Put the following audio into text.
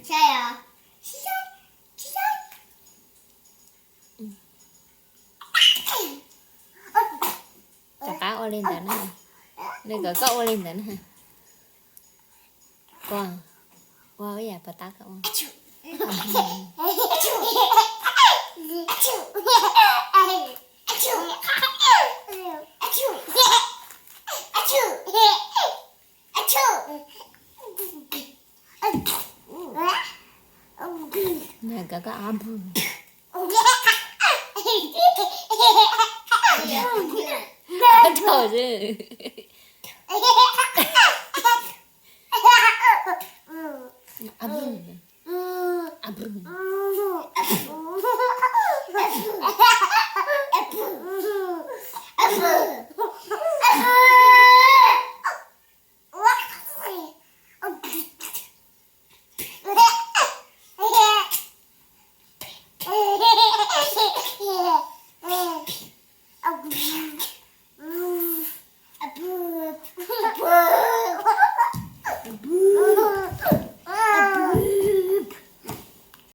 Saib os. Saib, saib. Rov qab ua li ntawd na. Nws kom koj ua li ntawd na. Koj ua ib yam puas tab koj ua. Nws kom koj ab pw. Ab pw. Ab pw. Ab pw.